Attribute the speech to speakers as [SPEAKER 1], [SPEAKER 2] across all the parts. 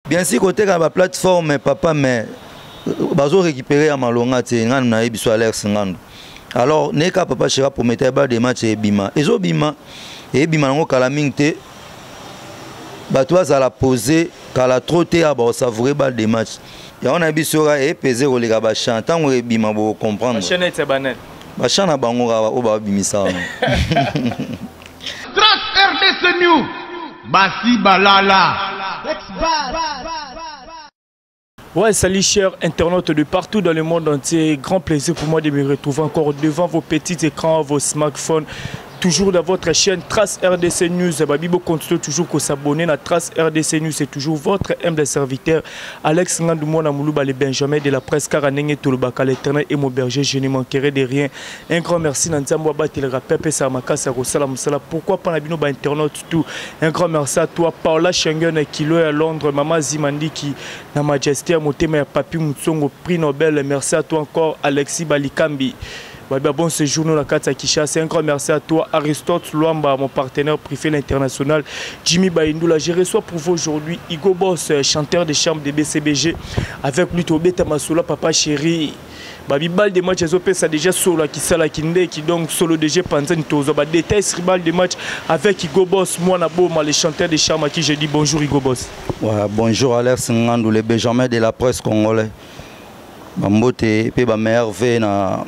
[SPEAKER 1] Bien sûr koteka na baplateforme papa, mais bazo récupérer ya malonga te. Ngai nayebi so Alex Ngando. Alors neka papa chéri promettait balle de match ebima, ezobima, eyebima nango kala mingi te. Bato bazala posé, kala trop te ya basavourer balle de match. Yango nayebi so kaka epese koleka bachamp. Ntango ebima, bocomprendre. Bachamp na bango kaka oyo babimisa wana.
[SPEAKER 2] Trace RDC News, basi balala.
[SPEAKER 3] Ouais, salut chers internautes de partout dans le monde entier. Grand plaisir pour moi de me retrouver encore devant vos petits écrans, vos smartphones. Toujours dans votre chaîne Trace RDC News. Babibo continue toujours à s'abonner à Trace RDC News. C'est toujours votre humble serviteur Alex Ngandoumo Moulouba, le Benjamin de la presse Karanenge Tolobaka. L'Éternel est mon berger, je ne manquerai de rien. Un grand merci Nanzambo Batelera Pepe Samakasa Rosala Moussala. Pourquoi pas Nabino ba internaute tout. Un grand merci à toi Paola Schengen Kilo à Londres, Mama Zimandi qui na Majesté Motema ya Papi Mutsongo prix Nobel. Merci à toi encore Alexis Balikambi. Bah, bon séjour nous la kati Kinshasa. Un grand merci à toi Aristote Luamba, mon partenaire privé l'international Jimmy Baindoula. Je reçois pour vous aujourd'hui Igo Boss, chanteur de chambre de BCBG. Avec lui Tobeta Massoula, papa chéri. Babi balle de match ezopesa déjà solo akisalaki ndeki, donc solo déjà panzani. Tozwa badétail sur balle de match avec Igo Boss, mwana boma, le chanteur de charme, à qui je dis bonjour Igo Boss.
[SPEAKER 1] Ouais, bonjour Alex Ngandou, le Benjamin de la presse congolais. Bambote mpe bameilleurs vœux na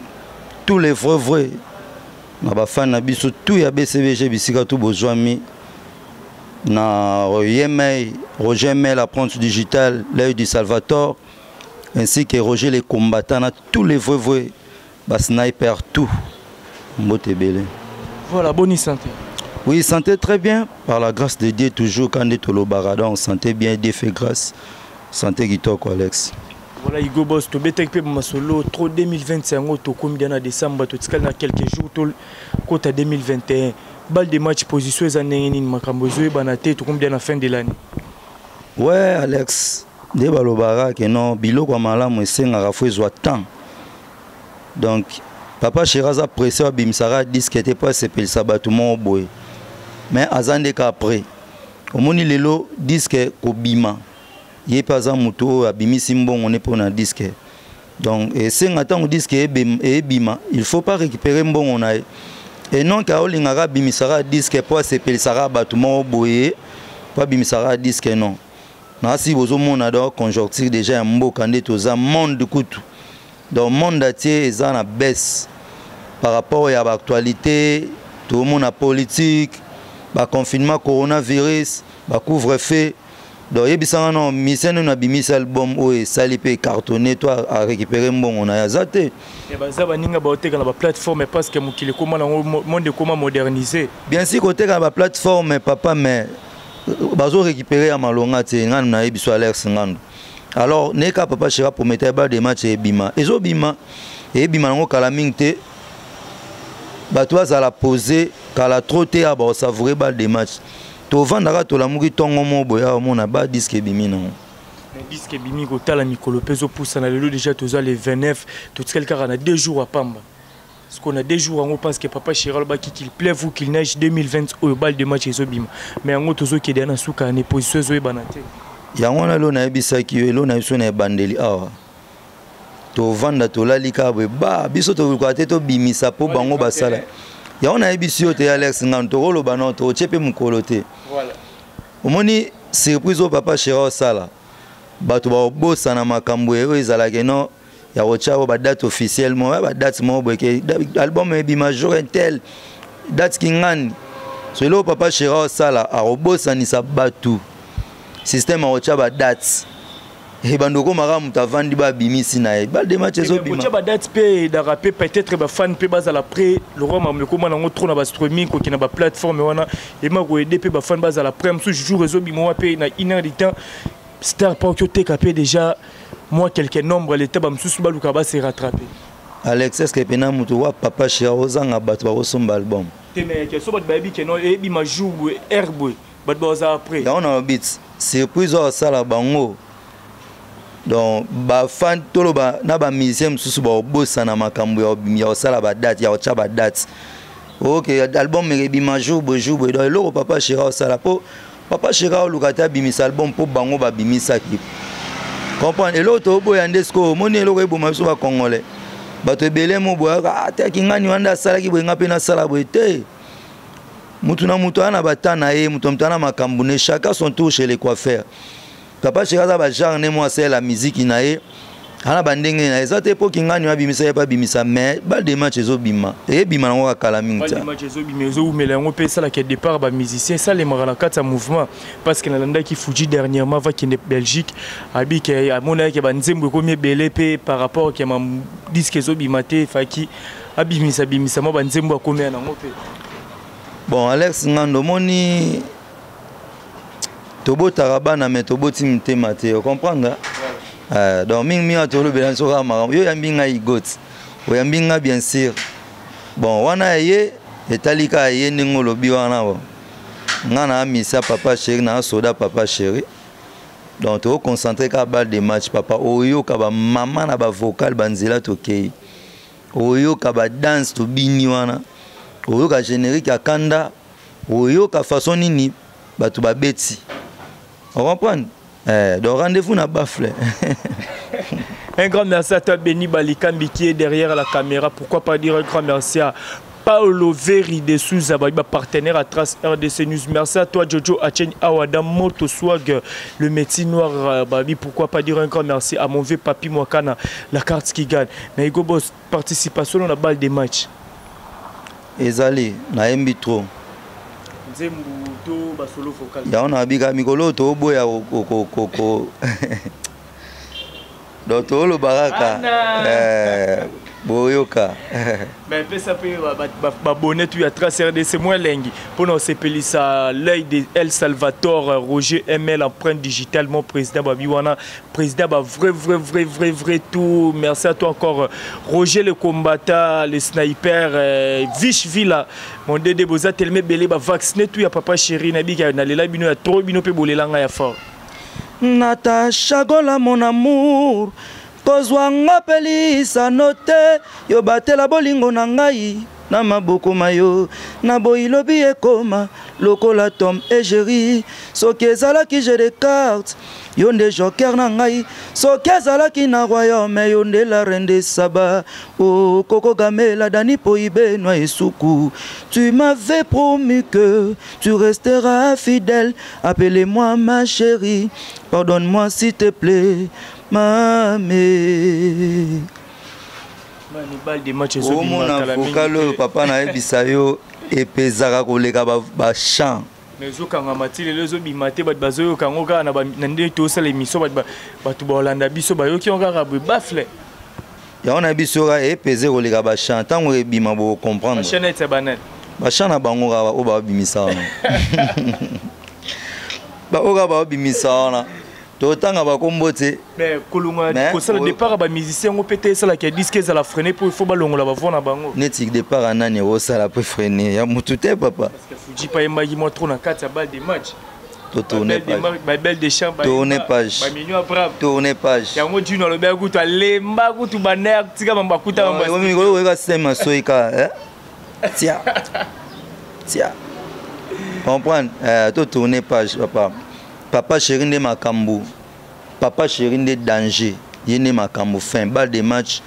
[SPEAKER 1] tous les vrais vrais na bafan na biso tout ya BCBG, bisika tout bozwami, na Yemei Roger Mel, apprenti digital, l'œil du Salvator, ainsi que Roger les combattants, na tous les vrais vrais basniper, tout mbote ebele.
[SPEAKER 3] Voilà, bonne santé?
[SPEAKER 1] Oui, santé très bien, par la grâce de Dieu toujours. Quand tolobaka donc santé bien, Dieu fait grâce, santé kitoko, Alex.
[SPEAKER 3] Voilà Igo Boss, tobetaki mpe masolo trop 2025. Yango tokomi na décembre, totikali na quelques jours tokota 2021. Balle de match, position eza ndenge nini? Makambo ezoyebana te, tokomi na fin de l'année.
[SPEAKER 1] Ouais Alex, nde balobaka ke non, biloko ya malamu esengaka fo ezwa temps. Donc papa chéri aza pressé abimisaka disque te mpo asepelisa bato moko boye, mais aza nde ka après omoni lelo disque kobima, ye mpe aza motu oyo abimisi mbongo ne mpo na disque. Donc esenga ntango disque eyebima, il faut pas récupérer mbongo na ye et non ke aolingaka abimisaka disque mpo asepelisaka bato moko boye, mpo abimisaka disque. Non, nasi bozomona donc conjoncture déjà ya mboka nde toza, monde kutu, donc monde entier eza na baisse par rapport ya baactualité. Tozomona politique, baconfinement, coronavirus, bacouvre-feu. Donc yebisanga no musicien nini abimisi album oyo esali mpe cartonné to arécupéré mbongo na ye? Aza te.
[SPEAKER 3] Baza baninga baoteka na baplateforme parce que mokili ekóma nango, monde ekóma modernisé.
[SPEAKER 1] Bien sûr koteka na baplateforme papa, mais bazo récupérer ya malonga te. Ngai nayebi so Alex Ngando. Alors neka papa chéri promettait balle de match ebima, ezobima, eyebima nango kala mingi te. Bato bazala posé, kala trop te ya basavourer balle de match. Tovandaka, tolamuki ntongo mo boye awa, omona ba disque ebimi nango.
[SPEAKER 3] Disque ebimi, kotala mikolo mpe ezopusana. Lelo déjà toza le 29, totikali kaka na 2 jours ya pamba. Parce qu'on a 2 jours yango, parce que papa chéri alobaki qu'il pleuve ou qu'il neige, 2020 oyo balle de match ezobima. Mais yango tozokende na suka na position ezoyebana te.
[SPEAKER 1] Yango wana elo nayebisaki yo, elo na biso na ebandeli awa, tovanda, tolali kaka boye, ba biso toluka te tobimisa mpo bango basala yango. Nayebisi yo te Alex Ngano, tokoloba no tokotie mpe mokolo te. Omoni surprise oyo papa chéri osala, bato bakobosana makambo oyo ezalaki no ya kotia oyo badate officielle mo, badate moko boye ke album ebima jour un tel date kingani. So eloko papa chéri osala, akobosanisa bato système, akotia badate ebanda okomaka moto avandi babimisi na ye balle de match ezobima.
[SPEAKER 3] Kotia badate mpe edaka mpe peut-être bafan mpe bazala prêt. Lokwa makambo ekóma nango trop na bastreaming, kokende na baplateforme wana ema koaider mpe bafan bazala prêt. Mosusu jour ezobima wa mpe na une heure du temps star mpo oki oteka mpe déjà mwa quelque nombre, leta bamosusu baluka base rattraper.
[SPEAKER 1] Alex, est ce que pena moto wa papa chéri ozanga bato bakosomba album?
[SPEAKER 3] Te, mais so bato bayebi ke no eyebima jour boye, heure boye, bato bazala prêt.
[SPEAKER 1] Yango na lobit surprise oyo asala bango. Donc bafan, toloba na bamusicien mosusu bakobosana makambo ya kosala badate, ya kotya badate. Ok, album ebima jour boye, jour boye. Donc eloko papa chéri osala mpo Papa Chéri aoluka te abimisa album mpo bango babimisaki. Comprendre? Eloko toboya nde sikoyo, omoni eloko eboma biso bacongolais, bato ebele mo boyaka ataki ngani wana nde asalaki boye, nga mpe nasala boye te. Mutu na mutu aza na bata na ye, mutu na mutu aza na makambo ne, chacun son tour chez les coiffeurs. Papa Chéri aza bagenre ne mo asalela miziki na ye, ana bandenge na ye. Eza te mpo kingani abimisa ye mpe abimisa, mais balle de match ezobima, eyebima nango kaka kala mingi.
[SPEAKER 3] Balle de match ezobima, ezowumela yango mpe esalaka départ bamusicien, esalemaka na kati ya mouvement, parce que nalandaki Fuji dernièrement vakende Belgique, abike amonaki banzembo ekomi ebele mpe par rapport ke disque ezobima te, efaki abimisa bimisa mwa banzembo akomi ya nango mpe.
[SPEAKER 1] Bon, Alex Ngando, omoni, tobotaka bana me toboti mitema te, ocomprendre? Donc mingi mingi tolobela biso kaka makambo yo oyambi ngai got, oyambi ngai bien sûr. Bon, wana ye etali kaka ye ndenge olobi wana. Bon, nga na amisa Papa Chéri, na soda Papa Chéri, donc tokoconcentre kaka balle de match. Papa, oyoka bamama na bavocal, banzela tokei, oyoka badanse tobini wana, oyoka générique ya kanda, oyoka façon nini bato babeti, ocomprendre? Donc rendez-vous na baffle.
[SPEAKER 3] Un grand merci à toi, Benny Balikambi, qui est derrière la caméra. Pourquoi pas dire un grand merci à Paolo Veri de Souza, partenaire à Trace RDC News. Merci à toi, Jojo Achen Awada, Moto Swag, le métier noir. Babi, pourquoi pas dire un grand merci à mon vieux Papi Mwakana, la carte qui gagne. Mais Hugo Boss, participation dans la balle des matchs.
[SPEAKER 1] Ezali, nayembi trop.
[SPEAKER 3] Nzembo to basolo vocal?
[SPEAKER 1] Yango nabika mikolo toboya, donc toloba kaka boyoka.
[SPEAKER 3] Mais pesa mpe babone tu ya Trace RDC mwa elengi mpona kosepelisa l'œil de El Salvator, Roger ML, empreinte digitale, mon président babi wana, président ba vrai vrai vrai vrai vrai tout. Merci à toi encore, Roger le combattant, le sniper, Vish Villa, mon dede. Boza telema ebele, bavaccine tout ya Papa Chéri. Nabika nalela bino ya trop, bino mpe bolelanga ya fort.
[SPEAKER 1] Natasha Gola, mon amour, kozwa nga mpe lisano te. Yo batela bolingo na ngai na maboko ma yo, na boyi lobi ekoma lokola Tom et Jerry. Soki ezalaki jeu de carte, yo nde joker na ngai. Soki ezalaki na royaume, yo nde la reine de Saba. O kokogamela Dani Poi Benwa Esuku, tu m'avais promis que tu resteras fidèle. Appelez-moi ma chérie, pardonne-moi s'il te plaît, mame.
[SPEAKER 3] Balle de match.
[SPEAKER 1] Omona vocal oyo papa nayebisa yo, epezaka koleka bachant.
[SPEAKER 3] Mais ezokangama ti lelo, ezobima te. Bato bazoyoka yango kaka na ndenge tosala émission, bato baolanda biso bayoki yango kaka boye, baffle.
[SPEAKER 1] Yango na biso kaka epeze koleka bachant. Ntango ebima, bocomprendre.
[SPEAKER 3] Bachant neti ya banani?
[SPEAKER 1] Bachant na bango kaka oyo babimisa wana, baoyo kaka babimisa wana, totanga bakombo te.
[SPEAKER 3] Mais kolonga, kosala départ ya bamusicien yango mpe te, esalaka ya disque ezala freine, mpo il faut balongola bavoix na bango.
[SPEAKER 1] Neti départ ya nani osala mpe freine ya mutu te, papa?
[SPEAKER 3] Parce que Fuji pa yembaki mwa trop na kati ya balle de match.
[SPEAKER 1] Totourne page.
[SPEAKER 3] Babelle de champ.
[SPEAKER 1] Tourne page.
[SPEAKER 3] Baminio brave.
[SPEAKER 1] Tourne page.
[SPEAKER 3] Yango Jino alobi akutu alemba kutu banda tika mambo akuta.
[SPEAKER 1] Mikolo oyeka sema soyi ka tia tia, comprendre? To tourne page, papa. Papa Chéri nde makambo, Papa Chéri nde danger, ye nde makambo. Fin balle de match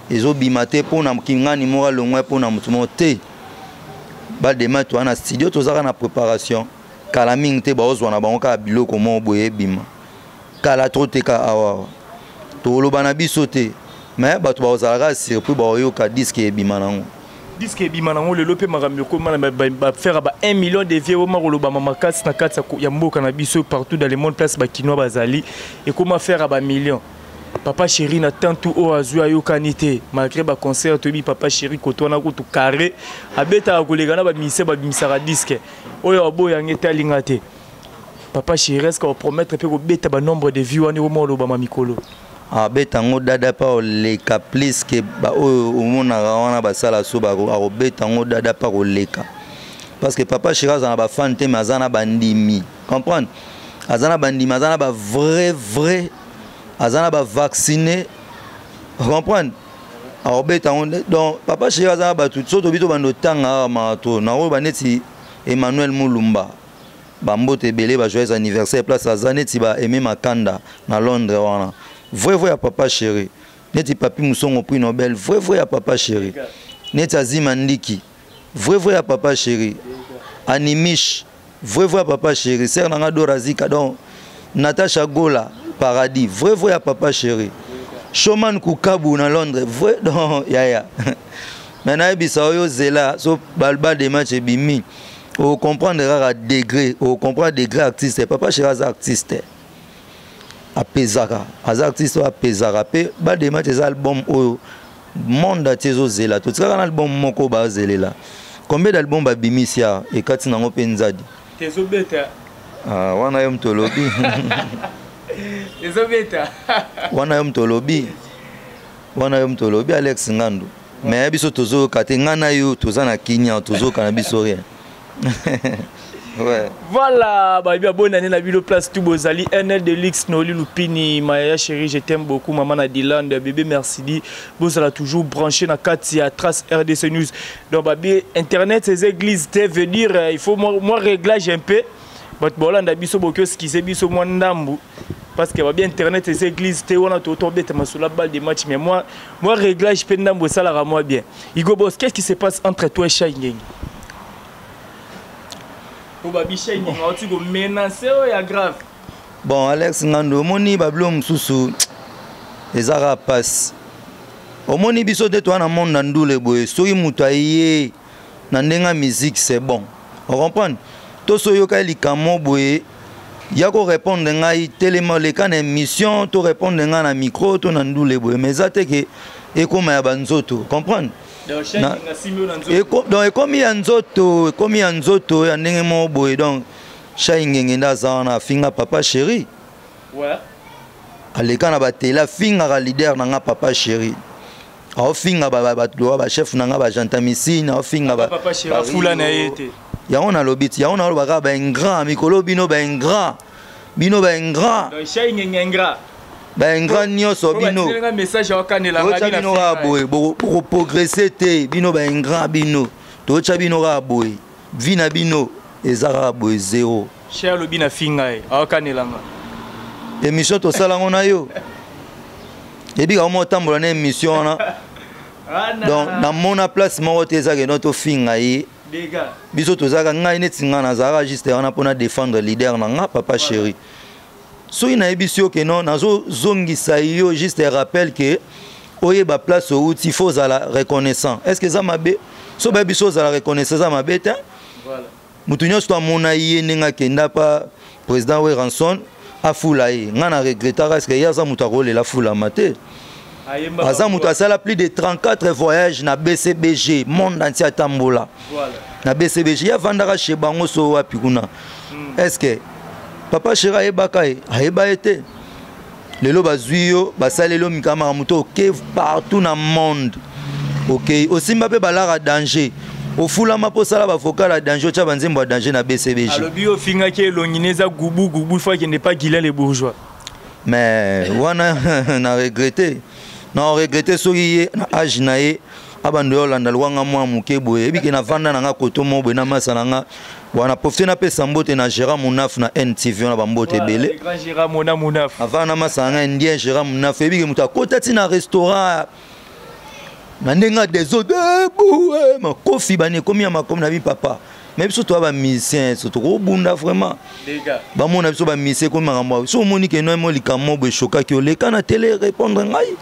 [SPEAKER 1] ezobima te mpona kingani moko alongwa, mpona motu moko te. Balle de match toza na studio, tozaka na préparation. Kala mingi te baozwa na bango kaka biloko moko boye ebima. Kala trop te ka awa toloba na biso te, mais bato bakozalaka surpris, baoyoka disque ebima nango.
[SPEAKER 3] Disque ebima nango lelo mpe makambo ekoma na bafere ba 1 million de vues. Ekoma kolobama makasi na kati ya mboka na biso, partout dans le monde, place bakinois bazali, ekoma faire bamillion. Papa Chéri na tantu oyo azwi ayokani te malgré baconcert. Toyebi Papa Chéri koto wana kutu carré abetaka koleka na bamusicien babimisaka disque oyo aboyanga etalinga te. Papa Chéri, est ce que opromettre mpe kobeta banombre de vues wana ekoma olobama mikolo?
[SPEAKER 1] Abeta yango dada mpa koleka plus ke baoyo omonaka wana basala so. Akobeta yango dada mpa koleka, parce que Papa Chéri aza na bafan te, mais aza na bandimi, comprendre? Aza na bandimi, aza na bavrai vrai, aza na bavaccine, comprendre? Akobeta yango. Donc Papa Chéri aza na bato. So tobi tobanda otanga awa maka to nakoyoba neti Emmanuel Mulumba. Bambote ebele, ba joyeux anniversaire place aza, neti ba Aimé Makanda na Londres wana, vrai vrai ya papa chéri, neti Papi Musongo, prix Nobel, vrai vrai ya papa chéri, neti Azima Ndiki, vrai vrai ya papa chéri, Animish, vrai vrai ya papa chéri, sœur nanga Dora Zika, donc Natacha Gola Paradis, vrai vrai ya papa chéri, Shoman Kukabu na Londres, vrai. Donc yaya, mais nayebisa oyo, zela so balle de match ebimi, ocomprendre kaka degré, ocomprendre degré artiste. Papa chéri aza artiste apezaka, aza artiste oyo apezaka. Mpe balle de match eza album oyo monde atie ezozela. Totikaka na album moko, bazelela combien d'album babimisi ya ekati nango mpe nzadi.
[SPEAKER 3] Tezobeta.
[SPEAKER 1] Ah, wana yo moto olobi.
[SPEAKER 3] Ezobeta.
[SPEAKER 1] Wana yo moto olobi, wana yo moto olobi, Alex Ngandu. Mais biso tozoyoka te. Ngai na yo toza na Kinya, tozoyoka na biso rien, ouais.
[SPEAKER 3] Voilà, babi, bonne année na bino place tout bozali. NL Deluxe, Noli Lupini, Maya chérie, je t'aime beaucoup, maman Nadiland, bébé merci, bozala toujours branché na kati ya Trace RDC News. Donc babi, internet ces églises te veut dire il faut moi réglage un peu. Bato bolanda biso, boki oskize biso mwa ndambu, parce que babi, internet eza église te. Wana tobeta masolo balle de match, mais moi réglage mpe ndambu esalaka moi bien. Igo Boss, qu'est-ce qui se passe entre toi et Shai Ngenge? Po babi, Shai Ngenge auti komenacer oyo ya grave.
[SPEAKER 1] Bon, Alex Ngando, omoni babilo mosusu eza kaka pasi. Omoni biso te, toza na monde na ndule boye. Soki moto aye na ndenge ya musique, c'est bon, ocomprendre. To so oyoka likambo boye, ya korépondre ngai, telema, oleka na émission, to répondre ngai na micro to na ndule boye. Mais eza te ke ekóma ya banzoto, comprendre.
[SPEAKER 3] Donc Shai Ngenge asimbi oyo na nzoto.
[SPEAKER 1] Donc ekomi ya nzoto, ekomi ya nzoto ya ndenge moko boye. Donc Shai Ngenge nde aza wana, afinga papa chéri. Aleka na batele, afingaka leader na nga papa chéri, aofinga bato, bachef na nga, bagentamisine, aofinga.
[SPEAKER 3] Papa chéri afula na ye te.
[SPEAKER 1] Yango nalobi ti, yango nalobaka, baingrat mikolo bino, baingrat bino, baingrat.
[SPEAKER 3] Donc Shai Ngenge ingrat.
[SPEAKER 1] Baingrat nyonso bino.
[SPEAKER 3] Batindelinga message awakanela.
[SPEAKER 1] Totya bino kaka boye, bokoprogresse te. Bino baingrat bino, totya bino kaka boye, vie na bino eza kaka boye, zéro.
[SPEAKER 3] Shai alobi na finga ye, awakanelanga.
[SPEAKER 1] Émission tosalango na yo, ebika omo otambola na émission wana. Donc namona place moko te ezaka eno tofinga ye. Biso tozalaka, ngai neti ngai nazalaka juste wana mpona défendre leader na nga papa chéri. Soki nayebisi yo ke non, nazozongisa yo juste rappel ke oyeba place outi, faut ozala reconnaissant. Est ce que eza mabe? So bayebi so ozala reconnaissant, eza mabe te. Motu nyonso to amona ye ndenge akenda pa président Werrason, afula ye. Ngai na regrettaka, est ce que ye aza moto akolela afulama te? Aza moto asala plus de 34 voyages na BCBG, monde entier atambola na BCBG. Ye avandaka chez bango so wapi kuna. Est ce que papa chéri ayebaka ye? Ayeba ye te. Lelo bazwi yo, basaleli yo mikamaka, moto oke partout na monde, okei osimba mpe balaka danger, ofulama mpo osala bavocal ya danger, otya banzembo ya danger na BCBG.
[SPEAKER 3] Alobi ofingaki elongi ne eza gubu gubu, fo akende pa Guilain le Bourgeois.
[SPEAKER 1] Mais wana na regrette, na regrette. Soki ye na age na ye abando ye olanda lwanga mwa moke boye, yebi ke navanda na nga koto mo boye na masa na nga wana, profite napesa mbote na Gérard Munaf na NTV wana, bambote ebele.
[SPEAKER 3] Gérard Mona Munaf.
[SPEAKER 1] Avanda na masa na nga indien Gérard Munaf, yebi ke moto akota ti na restaurant na ndenge ya désordre, makofi bani ekomi ya makomi na bi papa. Mais biso toya bamusicien, so tokobunda vraiment, bamona biso bamusicien ekomi makambo. So omoni ke no mo likambo boye eshokaki, oleka na télé, répondre ngai.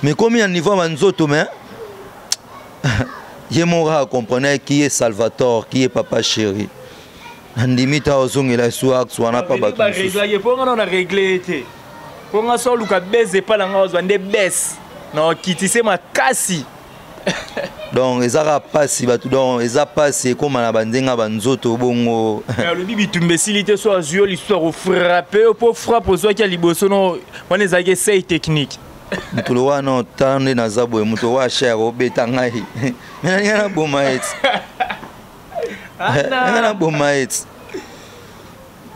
[SPEAKER 1] Mais komi ya niveau ya banzoto, mais ye moko kaka comprendre qui est Salvatore, qui est papa chéri. Nandimi ta ozongela esu axe wana mpa bato.
[SPEAKER 3] Bareglaki mpo nga na regle te, mpo nga so oluka bese epa na nga, ozwa nde bese na okitise makasi.
[SPEAKER 1] Donc eza kaka mpasi bato, donc eza mpasi ekóma na bandenge ya banzoto bongo.
[SPEAKER 3] Alobi bitumba esili te, so azwi yo lisusu, akofrappe yo, mpo frappe ozwaki ya liboso no wana ezalaki essai technique.
[SPEAKER 1] Mokolo wana otala nde naza boye, moto wa cher obeta ngai, me nalinga naboma ye ti, nalinga naboma ye ti.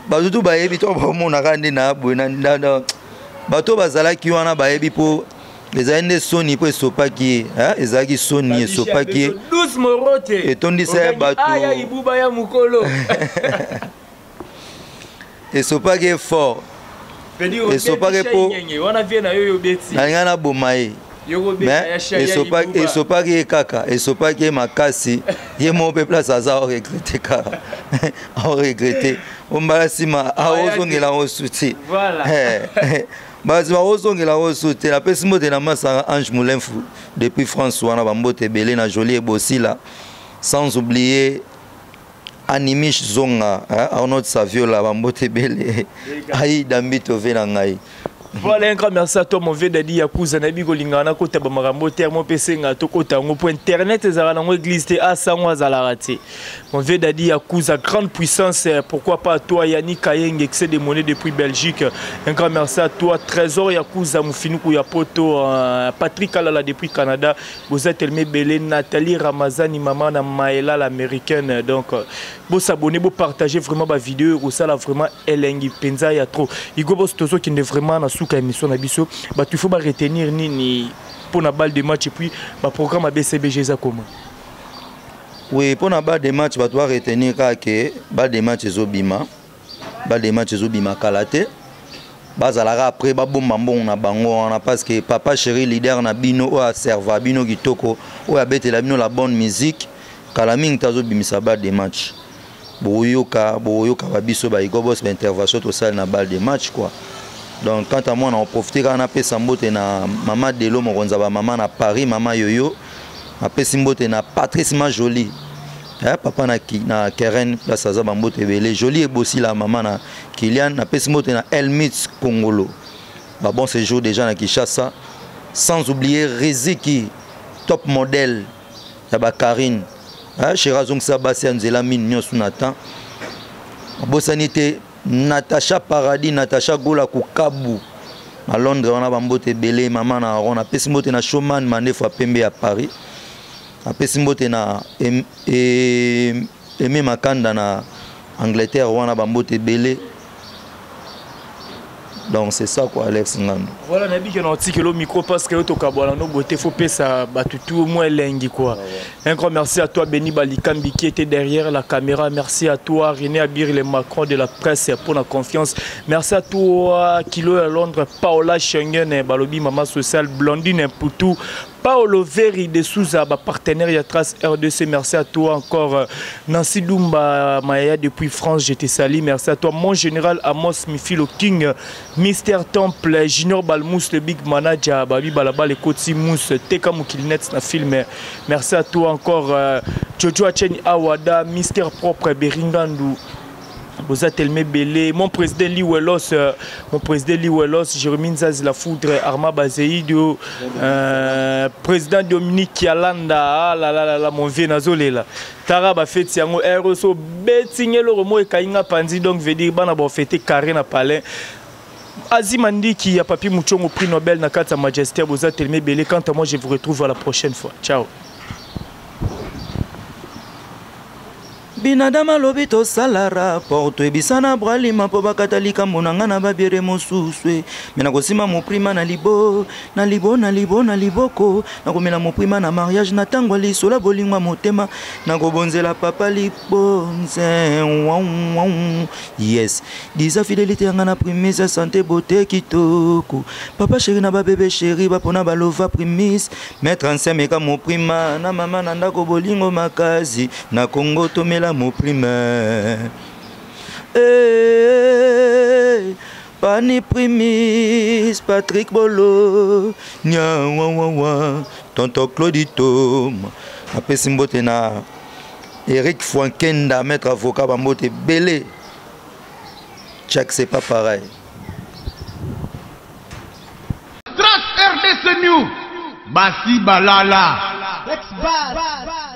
[SPEAKER 1] Bato tu bayebi to bamonaka nde na boye, bato bazalaki wana bayebi, mpo ezali nde soni, mpo esopaki ye, ezalaki soni, esopaki ye, etondisa ye bato.
[SPEAKER 3] Ya ibuba ya mokolo.
[SPEAKER 1] Esopaki ye fort. Esopaki po nalinga naboma ye. Mais esopaki ye kaka, esopaki ye makasi. Ye moko mpe place aza aoregrete kaka, aoregrete ombala nsima aozongela yango suti, mbala nsima aozongela yango su te. Napesi mbote na masanga Ange Moulemfu depuis France wana, bambote ebele na Jolie Ebosila, sans oublier Animish Zonga, Arnold Saviola, bambote ebele, Aïda Mbito ve na ngai.
[SPEAKER 3] Voilà, un grand merci à toi, mon vieux Dadi Yakuza. Nabi kolinga na kota ba makambo termo pesenga to kota ngo po internet ezala na ngo église te asango azala te. Mon vieux Dadi Yakuza, grande puissance, pourquoi pas à toi Yannick Kayeng, excès de monnaie depuis Belgique. Un grand merci à toi Trésor Yakuza Mufinuku ya Poto, Patrick Alala depuis Canada, Boza Telme Belé, Nathalie Ramazani maman na Maëla l'américaine. Donc bo s'abonner, bo partager vraiment ba vidéo, ça la vraiment elengi penza ya trop. Igo boss tozo kende vraiment na suka émission na biso, ba tu faut ba retenir nini pour na balle de match et puis ba programme à BCBG za comment?
[SPEAKER 1] Oui, pour na balle de match ba doit retenir ka que balle de match ezo bima. Balle de match ezo bima kala te. Bazalaka après babomba mbongo na bango wana parce que papa chéri leader na bino oyo aserva bino kitoko, oyo abetela bino la bonne musique, kala mingi tazo bimisa balle de match. Boyoka, boyoka ba biso ba Hugo Boss ba intervention tosali na balle de match quoi. Donc quant à moi na profiter kaka napesa mbote na mama Delo mokonzi ba mama na Paris, mama Yoyo, napesi mbote na Patrice Majoli. Papa na ki, na Keren place aza ba mbote ebele. Jolie Ebosi la mama na Kylian, napesi mbote na Elmit Kongolo. Ba bon séjour déjà na Kinshasa, sans oublier Riziki top modèle ya ba Karine. Chera zongisa basi ya nzela mine nyonso na temps. Bosani te Natacha Paradis, Natacha Gola Kukabu na Londres wana ba mbote ebele, mama na Aaron, napesi mbote na Showman Mandefu ya pembe ya Paris. Napesi mbote na Aimé Makanda na Angleterre wana ba mbote ebele. Donc c'est ça quoi, Alex Ngando.
[SPEAKER 3] Voilà, nabi que na le micro parce que to kabwana no beauté faut pesa batutu moins lengi quoi. Ah ouais. Un grand merci à toi Benny Balikambi qui était derrière la caméra. Merci à toi René Abir le Macron de la presse pour la confiance. Merci à toi Kilo à Londres, Paola Schengen Balobi Mama Sociale, Blondine Poutou, Paolo Verri de Souza, ba partenaire ya Trace RDC, merci à toi encore Nancy Dumba Maya depuis France, je te salue, merci à toi mon général Amos Mifilo King, Mister Temple, Junior Balmous le big manager, Babi Balaba le Koti Mousse, Teka Mukilinet na film, merci à toi encore Jojo Acheni Awada, Mister Propre Beringandu, Boza Telme Belé, mon président Lee Wellos, mon président Lee Wellos, Jérémy Nzazi La Foudre, Arma Bazeido, président Dominique Kialanda, ah là là là là, mon vieux Nazolela. Tara ba fête yango RSO betingelo romo ekainga panzi, donc veut dire bana ba fêter carré na palais. Azim Andiki ya Papi Muchongo prix Nobel na kati ya Majesté, Boza Telme Belé. Quant à moi, je vous retrouve à la prochaine fois. Ciao.
[SPEAKER 1] Binadama lobi tosala rapport, toyebisa na Bralima mpo bakata likambo na nga na babiere mosusu e. Me nakosima moprima na libo, na libo, na libo, na liboko. Nakomela moprima na mariage, na tango ya lisola bolingo ya motema. Nakobonzela papa libonze, wau, wau. Yes. Disa fidélité ya nga na primise ya santé beauté kitoko. Papa chéri na ba bébé chéri, ba pona ba lova primise. Maître ancien meka moprima, na mama na ndako bolingo makasi. Na Congo tomela moprima. Eh, Pani Primis, Patrick Bolo, nya wa wa wa, tonton Claudito, apesi mbote na Eric Fouankenda, maître avocat ba mbote belé. Check, c'est pas pareil.
[SPEAKER 2] Trace RDC News, Basi Balala.
[SPEAKER 4] Ex-Bas.